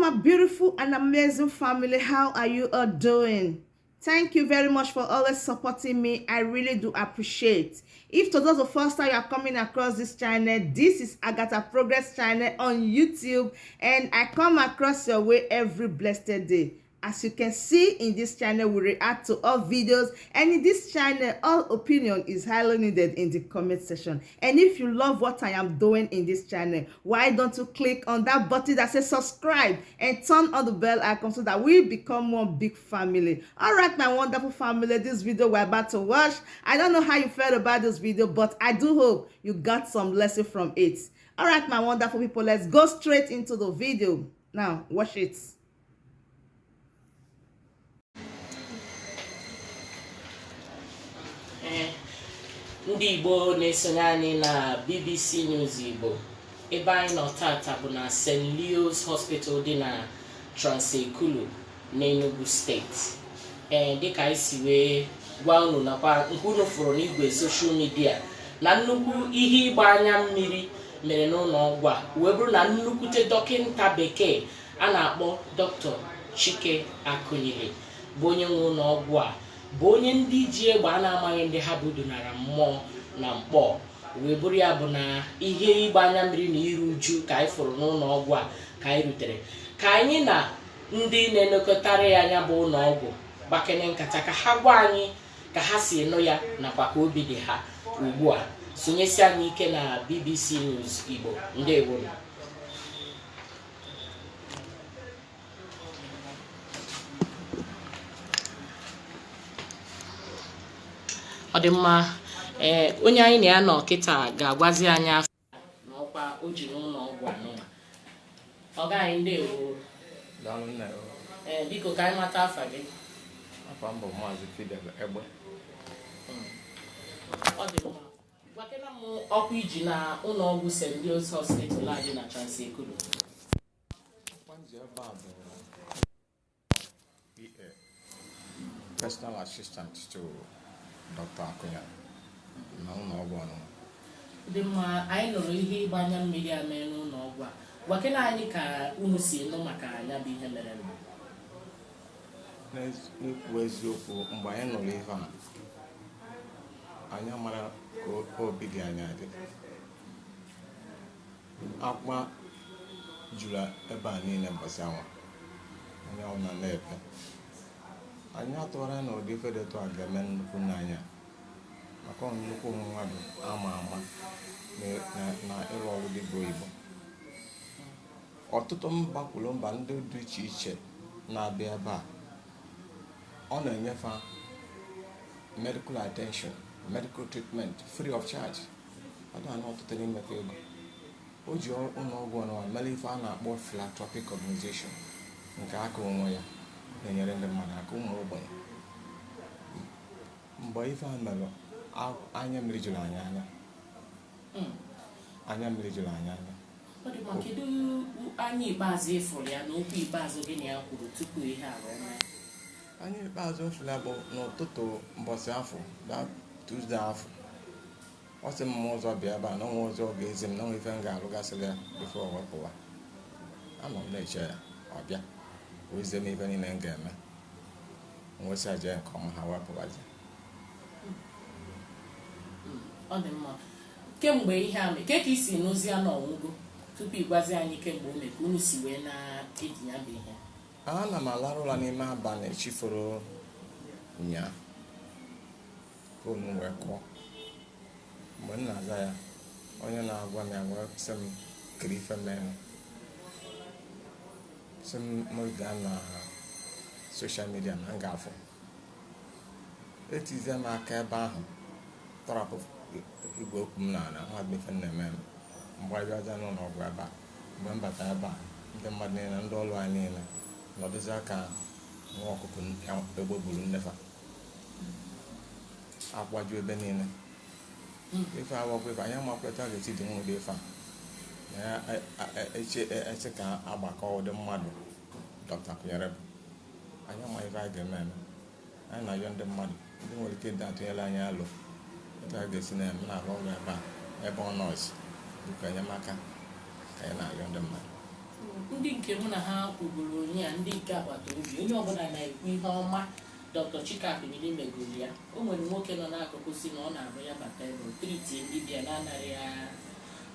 My beautiful and amazing family. How are you all doing? Thank you very much for always supporting me. I really do appreciate. If today's the first time you are coming across this channel, this is Agatha Progress channel on YouTube, and I come across your way every blessed day. As you can see in this channel, we react to all videos, and in this channel, all opinion is highly needed in the comment section. And if you love what I am doing in this channel, why don't you click on that button that says subscribe and turn on the bell icon so that we become one big family. All right, my wonderful family, this video we're about to watch, I don't know how you felt about this video, but I do hope you got some lesson from it. All right, my wonderful people, let's go straight into the video. Now, watch it. Ee, ndị Igbo na-esonye anyị na BBC News Igbo, ebe anyị nọ tata bụ na St. Leo's Hospital dị na Trans-Ekulu n'Enugu Steeti. Ee, dịka anyị si wee gwa unu nakwa nke unu fụrụ n'igwe social media na nnukwu ihe ịgba anya mmiri mere n'ụlọ ọgwụ a wee bụrụ na nnukwute dọkịta bekee a na-akpọ Dr. Chike Akunyili bụ onye nwe ụlọ ọgwụ a, bụ onye ndị ji egbe a na-amaghị ndị ha bụ dunara mmụọ na mkpọ, wee bụrụ ya bụ na ihe ịgba anya mmiri na iru uju ka anyị fụrụ n'ụlọ ọgwụ a ka anyị rutere, ka anyị na ndị na-elekọtara ya anya bụ ụlọ ọgwụ gbakene nkata ka ha gwa anyị ka ha si nụ ya nakwa ka obi dị ha ugbu a. Sonyesi anyị ike na BBC News Igbo. Ndewo. Ọ dị mma. Ee, onye anyị na ya nọ kịta ga-agwazi anyị afọ na ọkwa o ji n'ụlọ ọgwụ anụnwa. Ọga anyị, ndewo. Daalụ nne. Ee, biko, ka anyị mata afa gị. Afa m bụ Maazị Fidel Egbe. Ọ dị mma. Gwakena m ọkwa iji na ụlọ ọgwụ St. Leo's Hospital a dị na Trans-Ekulu. Ọkwa m ji ebe a bụ PA, Personal Assistant to Dr. Akunya na ụlọ ọgwụ ọnụnwa. Dị mma. Anyị nụrụ ihe ịgba anya mmiri a mee n'ụlọ ọgwụ a. Gwakena anyị ka unu si nụ maka anya bụ ihe mere nụ. N'ikwu eziokwu, mgbe anyị nụrụ ife a, anyị mara ka obi dị anyị adị. Akwa juru ebe a niile mbọsị anwa. Onye ọbụla na-ebe. Anyị atụghara na ụdị ife dị etu a ga-eme nnukwu n'anya, maka ọ nnukwu mmadụ ama ama na ịrụ ọrụ dibịa oyibo. Ọtụtụ mba kwuru mba ndị dị iche iche na-abịa ebe a, ọ na-enyefe medical attention, medical treatment free of charge. Ọ dị anụ ọtụtụ n'imefe ego. O ji ụlọ ọgwụ ọnụwa mere ife a na-akpọ philanthropic organization nke aka onwe ya, na-enyere ndị mmadụ aka, ụmụ ogbenye. Mgbe ife a mere, anya mmiri juru anyị anya. Anya mmiri juru anyị anya. Ọ dị mma. Kedu anya ikpeazụ ịfụrụ ya na okwu ikpeazụ gị na ya kwuru tupu ihe a wee mee? Anya ikpeazụ m fụrụ ya bụ n'ụtụtụ mbọsị afọ, that Tuesday afọ. Ọ sị m ma ụzọ bịa ebe a na onwe ụzọ ọ ga-ezi m na onwe ife m ga-arụgasịrị ya before o wepụwa. Anọ m na-eche ya, ọ bịa ozie m ife niile m ga-eme. M wesị jee nke ọma, ha wepụwazi. Ọ dị mma. Kemgbe ihe a mee ke ka isi nụzi ya na ọnwụgo, tupu ị gwazi anyị kemgbe o mee ka unu si wee na-eji ya bụ ihe? Ana m alarụ ụra n'ime abalị chiforo nyaa, phone m wee kụọ. Mgbe m na-aza ya, onye na-agwa m ya wee sị m kiri ife mere, sị m m gaa na social media na m ga-afụ. Etizie m aka ebe ahụ, tọrapụ igwe okwu m n'ala, nwa m ife m na-eme m. Mgbe abịaza n'ụlọ ọgwụ ebe a, mgbe m bata ebe a, ndị mmadụ niile, ndị ọrụ anyị niile nọdụzi aka nwa ọkụkọ egbe gburu nnefa, akwaju ebe niile. Ife awọkwa ife anyị amakweta ga-esi dị nwụdị ife a na ya eche eche ka agbakọ ụdị mmadụ Dr. Akunyili bụ. Anyị ama ife anyị ga-eme eme. Anyị na-ayọ ndị mmadụ, ndị nwere ike ịdị atụnyere anyị alụ ebe a ga-esi na-eme na-arụ ọrụ ebe a, ebe ọ nọọsụ, biko, enyemaka ka anyị na-ayọ ndị mmadụ. Ndị nke mụ na ha kwuburu onye a, ndị nke agbata obi, onye ọbụla na-ekwu ihe ọma Dr. Chike Akunyili megoro ya. O nwere nwoke nọ n'akụkụ si na ọ na-arụ ya bata ebe o treatie ndị bịa na-anaghị ya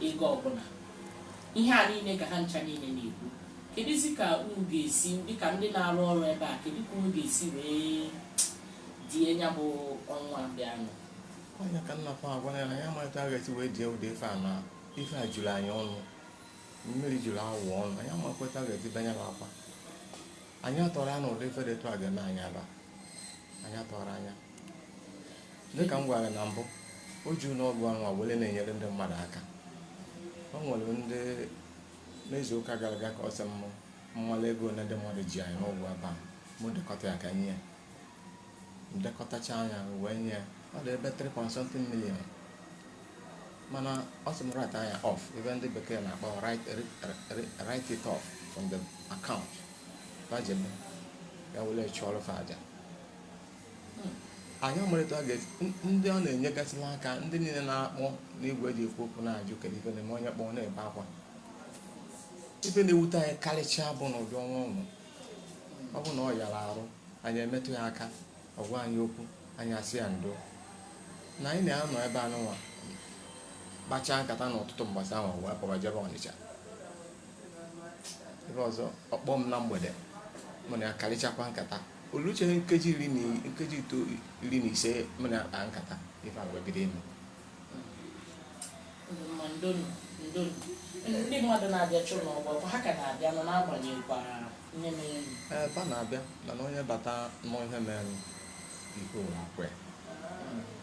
ego ọbụla. Ihe a niile ka ha ncha niile na-ekwu. Kedụzi ka unu ga-esi, dịka ndị na-arụ ọrụ ebe a, kedu ka unu ga-esi wee die ya bụ ọnwa bịanụ? Onye ka nna fa agwa ya na ya amalite a ga-esi wee die ụdị ife a, na ife a juru anyị ọnụ, mmiri juru awụ ọnụ. Anyị amakweta a ga-esi banye m akwa. Anyị atọrọ ya na ụdị ife dị etu a ga-eme anyị aba. Anyị atọrọ anya, dịka m gwara na mbụ, o ji ụlọọgwụ ahụ were na-enyere ndị mmadụ aka. O nwere ndị n'izu ụka gara aga ka ọ sị m mmala ego ole ndị mmadụ ji anyị n'ụgwọ ebe a, mụ dekọta ya ka nye ya. Ndekọtacha anya wee nye ya, ọ dị ebe 3 point something million. Mana ọ sị m write anya off, ebe ndị bekee na-akpọ write it off from the account, bajebe ya were chụọrọ fa aja. Anyị amalite a ga-esi ndị ọ na-enyegasịla aka, ndị niile na-akpọ n'igwe eji ekwu okwu na-ajụ kedu ife na-eme. Onye kpọọ na-ebe akwa. Ife na-ewute anyị karịchaa bụ n'ụdị ọnwa ọnwụ. Ọ bụ na ọ yara arụ, anyị emetụ ya aka, ọ gwa anyị okwu, anyị asị ya ndo. Na anyị na-anọ ebe anụnwa kpachaa nkata n'ụtụtụ mgbasa ahụ wee pụba jebe Ọnịcha. Ebe ọzọ ọkpọ m na mgbede, mụ na ya karịchakwa nkata oluche nkeji 10 na nkeji 95, mụ na ya kpaa nkata, ife a wee bido ime. Ma ndonu, ndonu. Ndị mmadụ na-abịacha ụlọ ọgwụ, ha ka na-abịa nọ n'agbanyeghịkwa ihe mere? Ee, fa na-abịa, mana onye bata nọ ihe mere, ike ụwa kwe,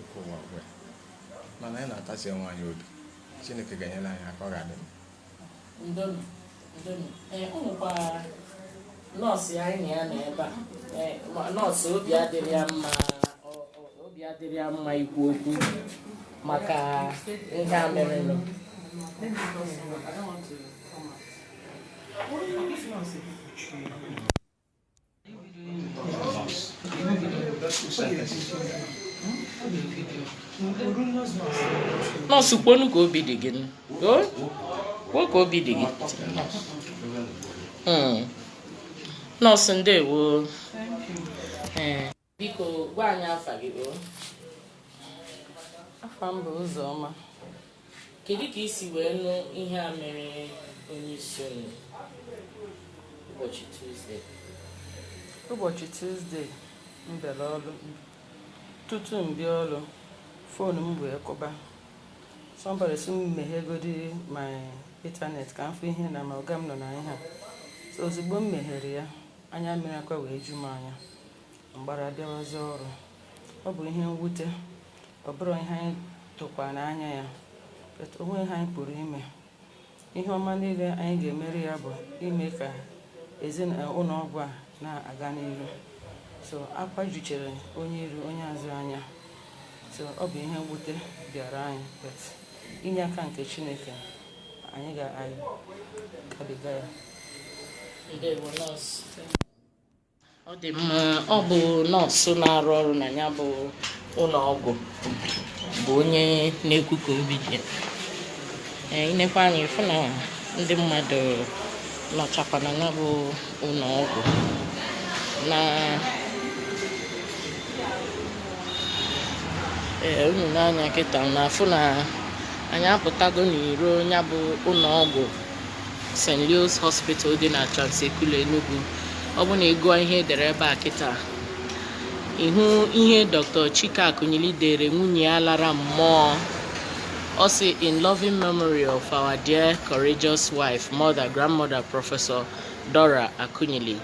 ike ụwa kwe. Mana anyị na-atasi onwe anyị obi, Chineke ga-enyere anyị aka, ọ ga-adị mma. Ndonu, ndonu. Ee, ọ nwekwa nọọsụ anyị na ya nọ ebe a. Ee, nọọsụ, obi adịrị ya mma, obi adịrị ya mma ikwu okwu maka ihe a merenụ. Let me just go. I don't want to come out. This one is a bit. Nọọsụ, kwuonu ka obi dị gị nụ. O? Kwuo ka obi dị gị. Nọọsụ, ndewo. Thank you. Ee, biko gwa anyị afa gị o. Afa m bụ Ụzọma. Kedu ka isi wee nụ ihe a mere onye isi unu ụbọchị Tuesday? Ụbọchị Tuesday m bịara ọrụ. Tutu m bịa ọrụ, phone m wee kụba. Somebody sị m meghegodi my internet ka m fụ ihe na ma ọga m nọ na ihe a. So ozugbo m meghere ya, anya mmiri akwa wee ju m anya. Mgbara bịawazie ọrụ. Ọ bụ ihe mwute. Ọ bụrụ ihe anyị tụkwa n'anya ya. But o nweghị ihe anyị pụrụ ime. Ihe ọma niile anyị ga-emere ya bụ ime ka ezinụlọ ọgwụ a na-aga n'ihu. So akwa juchere onye iru onye azụ anya. So ọ bụ ihe mwute bịara anyị, but inye aka nke Chineke, anyị ga-agabiga ya. Ndewo, nọọsụ. Ọ dị mma. Ọ bụ nọọsụ na-arụ ọrụ na ya bụ ụlọ ọgwụ bụ onye na-ekwu ka obi dị ya. Ee, inekwa anya ịfụ na ndị mmadụ nọchakwa na ya bụ ụlọ ọgwụ na. Ee, unu n'anya kịta na-afụ na anyị apụtago n'iro ya bụ ụlọ ọgwụ St. Leo's Hospital dị na Trans-Ekulu, Enugu. Ọ bụ na ị gụọ ihe edere ebe a kịta, ịhụ ihe Dr. Chike Akunyili dere nwunye ya lara mmụọ. Ọ sị, "In loving memory of our dear courageous wife, mother, grandmother, Professor Dora Akunyili,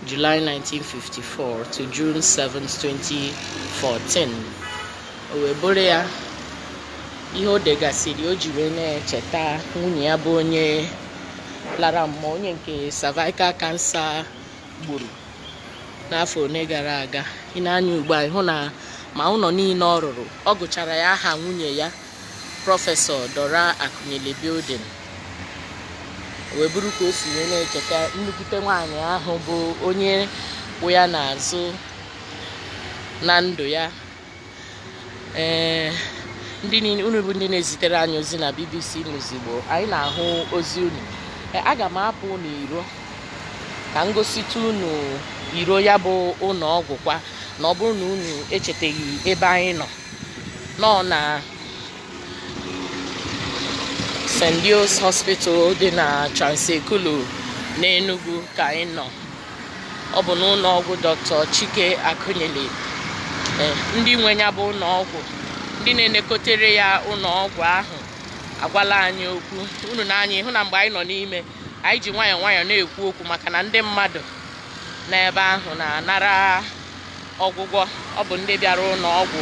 July 1954 to June 7, 2014." O wee bụrụ ya ihe o degasịrị o ji wee na-echeta nwunye ya bụ onye lara mmụọ, onye nke cervical cancer gburu n'afọ one gara aga. Ị na-anya ugbu a ịhụ na ma ụlọ niile ọ rụrụ, ọ gụchara ya aha nwunye ya, Professor Dora Akunyili Building. O wee bụrụ ka o si wee na-echeta nnukwute nwaanyị ahụ bụ onye kwụ ya n'azụ na ndụ ya. Ee, ndị niile unu bụ ndị na-ezitere anyị ozi na BBC News Igbo, anyị na-ahụ ozi unu. Aga m apụ n'iro ka m gosite unu iro ya bụ ụlọ ọgwụ kwa, na ọ bụrụ na unu echetaghị ebe anyị nọ nọ na St. Leo's Hospital dị na Trans-Ekulu n'Enugu ka anyị nọ. Ọ bụ n'ụlọ ọgwụ Dr. Chike Akunyili. Ndị nwe ya bụ ụlọ ọgwụ, ndị na-enekotere ya ụlọ ọgwụ ahụ agwala anyị okwu. Unu na-anya ịhụ na mgbe anyị nọ n'ime, anyị ji nwayọọ nwayọọ na-ekwu okwu maka na ndị mmadụ n'ebe ahụ na-anara ọgwụgwọ. Ọ bụ ndị bịara ụlọ ọgwụ,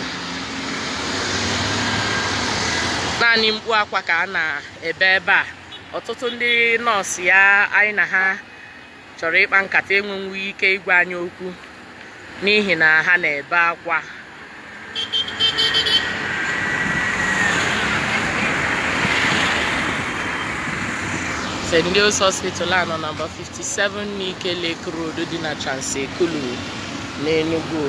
naanị mkpu akwa ka a na-ebe ebe a. Ọtụtụ ndị nọọsụ ya anyị na ha chọrọ ịkpa nkata enwenwu ike ịgwa anyị okwu n'ihi na ha na-ebe akwa. St. Leo's Hospital a nọ nọmba 57 Nike Lake Road dị na Trans-Ekulu n'Enugu.